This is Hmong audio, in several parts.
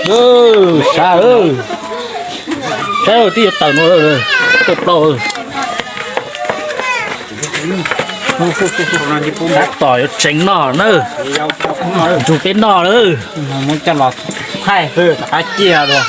Sab, sab twb yuav tawm no, tuaj plaub. Tab tom yuav tseev noj na, nrug peb noj na. Muab coj los thaij qab ciaj dua.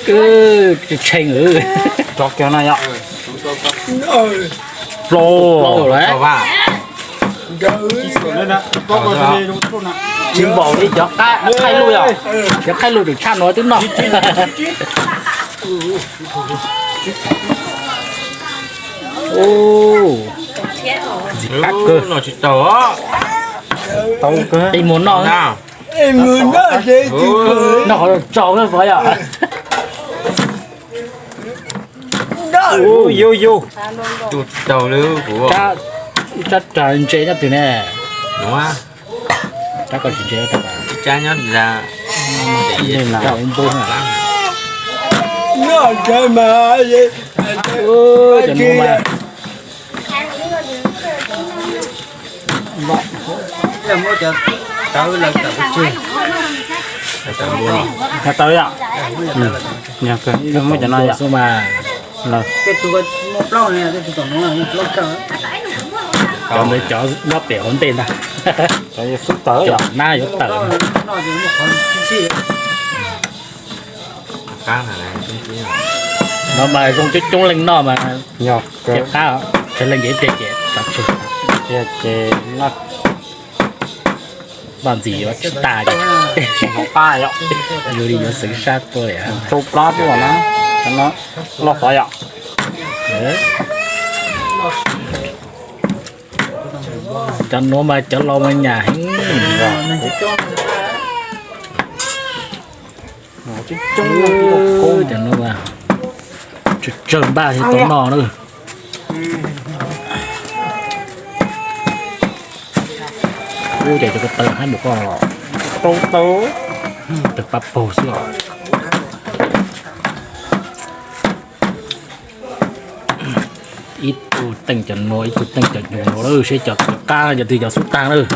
Tseev, rov kiag no yom. Plaub lawm. Tsis npaum li cov qab, qhaij luj yom. Cov qhaij luj tseem tshaj no twb noj. Ntxim qab kawg. Tsis tau, tau kawg. Ib muag noj, noj qhov tsaus kawg yom. Yus, yus, yus. Tus tsis tau li kuv. Ib tsab ras ntse nyob twg ne? Ras kom tsis ntse, ib tsab nyob ras. Noj ntse mas. Cov nuav mas Tawv yom. Muab cov no yom. Cov ntawd cov nyob pem hauv ntej ntag. Cov yuav xub tawm yom, nab yuav tawm. No mas zoo coob coob leej noj mas yog qab, tsawg leej ces ib pliag ces tso tseg. Ces noj vaj ntxim yuav tsis tas li. Tsis hauv qab yom. Yus li yuav xeev sab tuaj li. Rau plab tuaj na, cov no loj qhov yom. Cov nuav mas cov laus mas nyam heev. Cov nuav mas tsawg tsawg npaj thiaj tau noj na. Ub, ces cov ko taw haib npaum ko, tawg pab paug xwb os. Ib tug teej cov nuav, ib tug teej cov nyuv nuav lawm, seb cov qab cov twg cov xub tag lawm.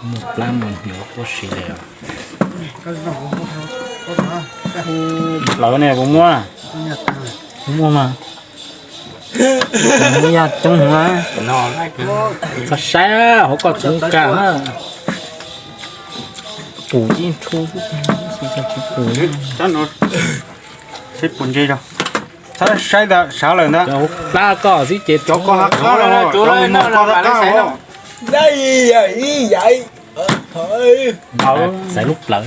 Muaj plab muaj hnyuv huab si li os. Plawv ne puas muaj? Puas muaj mas? Muaj yaj coob heev na. Txhob saib hauv koj txhob kag na. Pum ib nrhu xwb, tsis pum. Seb puas ntse os. Txhob saib ntawd, sawv lawm ntag. Cov plab koj xwb ces cov koj hab qab los, cov muag koj hab qab los. Xaiv lub plawv.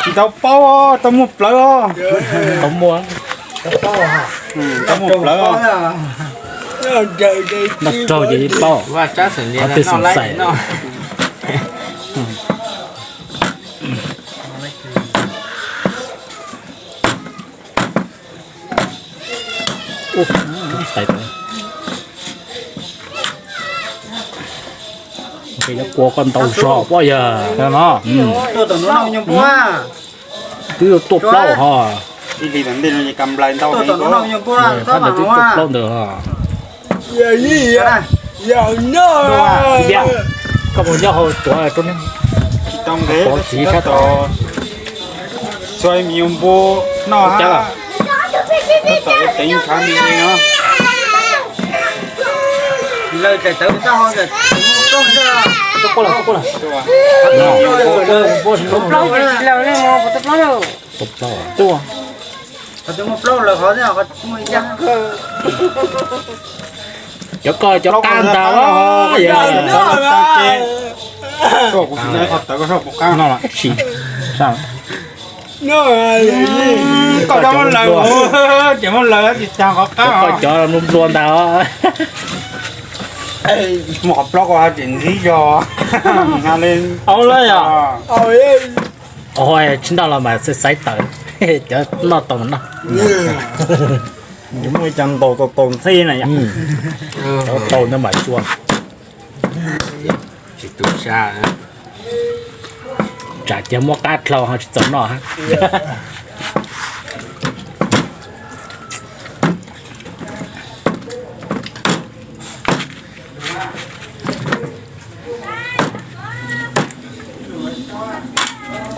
Tsis tau paub, tau muag plawv os. Tau muag. Tau muag plawv os. Noj raug ces yeej paub. Qhov twg xav xaiv. Ub, tais tau. Ces yuav kua koj ntau zog pob yawg. Twb yuav tuaj plaub ho. Ib hlis tom ntej no kam nplais ntau, tab ntawd twb tuaj plaub ntawd ho. Koj mus nyob hauv tuav rau, tsis tau nqev, txiv sab tod. Txhua me nyuam npua noj hab. Tab tom teev ntshav me no. Cov ko cov qab ntag. Koj cov muab lawv, ces muab lawv tsis tag qhov qab. Koj cov nplua ntag. Muaj qhov plaub koj tseem ntsib zog. Au lawm yom. Tsis noj los mas xaiv tawm, cov noj tau mas noj. Muaj ib co ntaus tau tau ntxhib na yom. Tau tau ntawd mas tsuas. Tsis tu sab, tsam ces muab qab dlhau ho tsis txaus noj.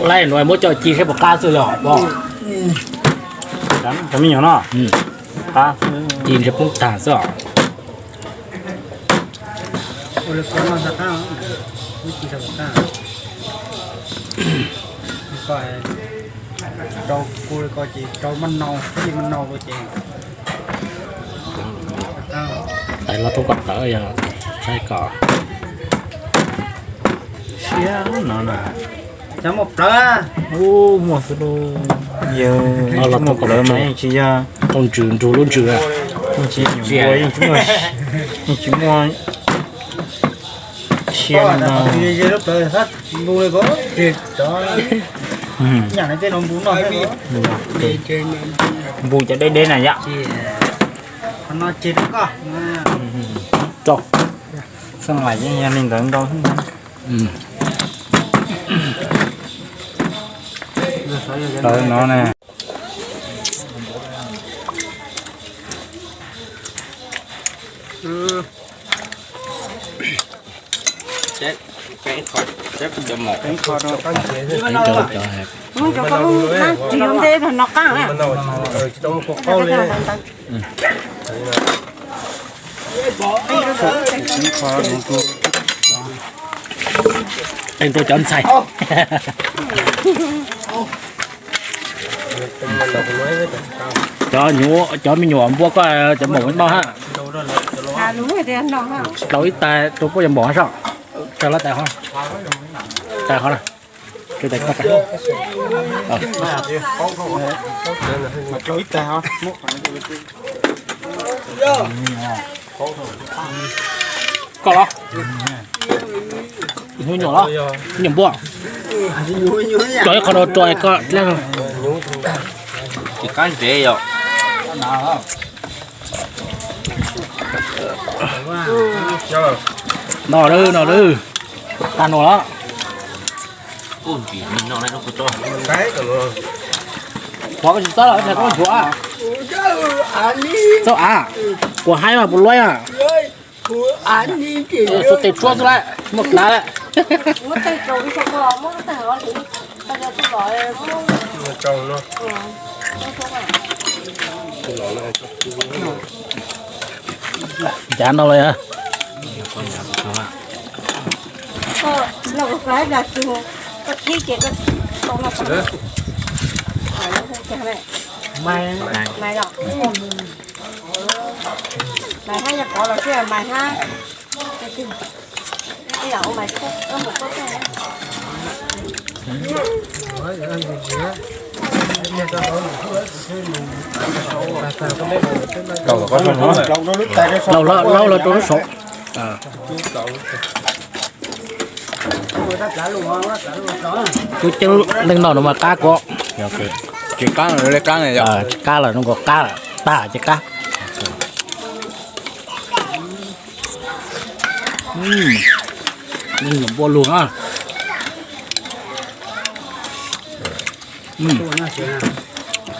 Laib nuav muab coj ci seb puas qab xwb los. Cov me nyuam no, ci ntshe poob tag xwb os. Rau kuv li ko ces rau maj nau, maj nau ces tais los thoob kom tawv yog saib kom siab no na. Cov muaj plawv, muaj xwb lauj. Yog los muaj plawv mas yeej tsis yog, nrug lub ntsws, yeej tsis muaj, yeej tsis muaj siab no. Npus cov deb deb na yom. Txoj, txoj mas yeej yog li ntawd ntau. Ntawd no ne. Qee rau cov ntxhais. Cov, cov me nyuam npua koj cov maum noj ha. Tau ib tais rau puab cov maum soj. Tsa lawv tais ho, tais ho na. Koj los, nyuam los, nyuam npua, tso ib qho rau koj dleb. Tsis qab ntsev yom. No lawm, no lawm, tag no lawm. Qhov koj tsis txawb los koj nchuav. Txawb av, kuv haib mas puas luaj. Xub tes tshuab xwb lawm, muaj dav lawm. Ncav no los yog. Laus, laus rau lub saum. Cub ceeb leej no no mas qab kuv. Tsis qab los zoo nkaus qab lawm, tag ces qab. Npua lug na.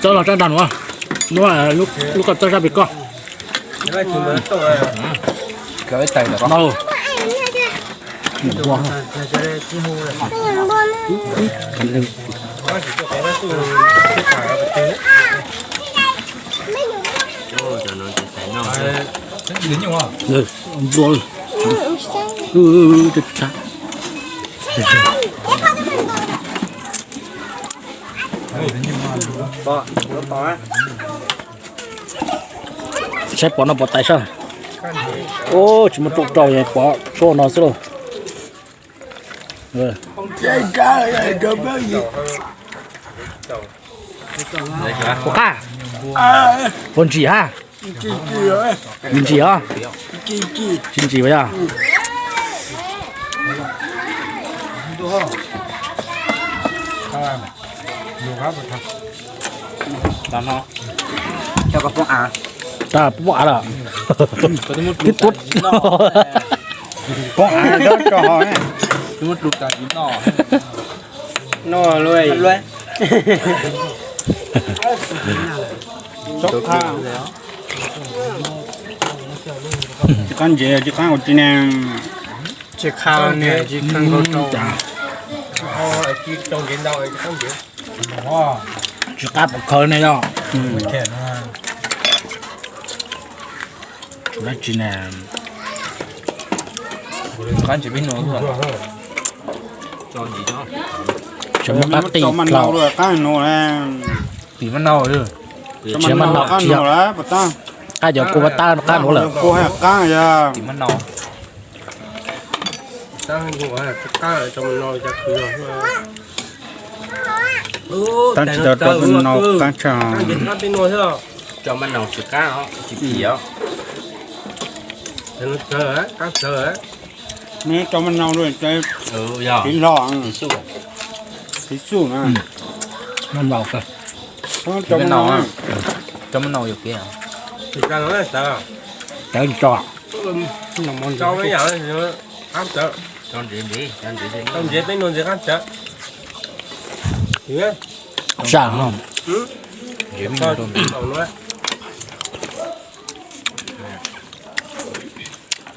Txawb los sab nrag nuav, lub koj txawb sab pem koj. Saib pom no pom tais sab. Ub, tsis muaj rooj rau, pom tsuas no xwb lauj. Ua qab, puas ntsim ha? Ntsim os. Tsis ntsim yog. Ntsim. Tag poob av lawm. Twb tuab. Poob av tso. Noj luaj. Tsis qab ntsev, tsis qab ua tsi ne. Tsis qab ne, tsis qab nkaus rau. Tsis qab pom khawv ne yog. Dab tsi ne? Tsis muaj qab tij hlau. Tim maj nau, tsis muaj maj nau qab. Qab cov kua tab qab nuav lawm. Tim maj nau. Tab tsis tau rau maj nau qab tshaj. Tso maj nau tsis qab os, tsis phim os. Nws tso maj nau rau, tiv hlo, tiv xub na. Maj nau, tso maj nau yuav kev. Tawv tso. Tau ntsev peb nuav ntxiv qab tawv. Saj no.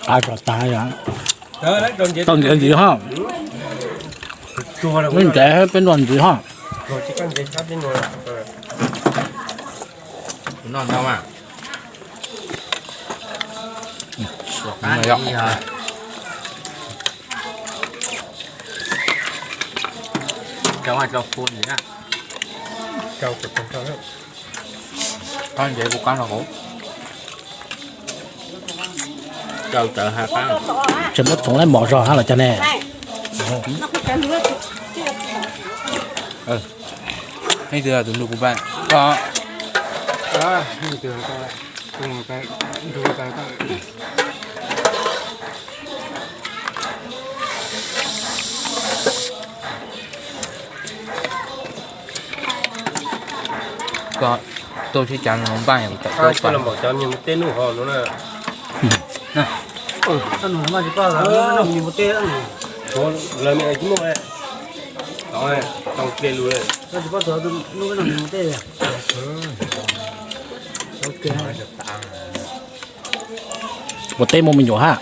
Qab tso tag, tau ntsev ntxiv hab. Lub ntsev peb noj ntxiv hab. Qab ntsev kuj qab no hauv. Tseem muab txhoov laib mos zog hab los cov ne. Leej twg tus nug kuv pab koj. Koj tuaj sib cav no npaj yog kuv tawm tuaj pab. Ua teb muaj me nyuam hab.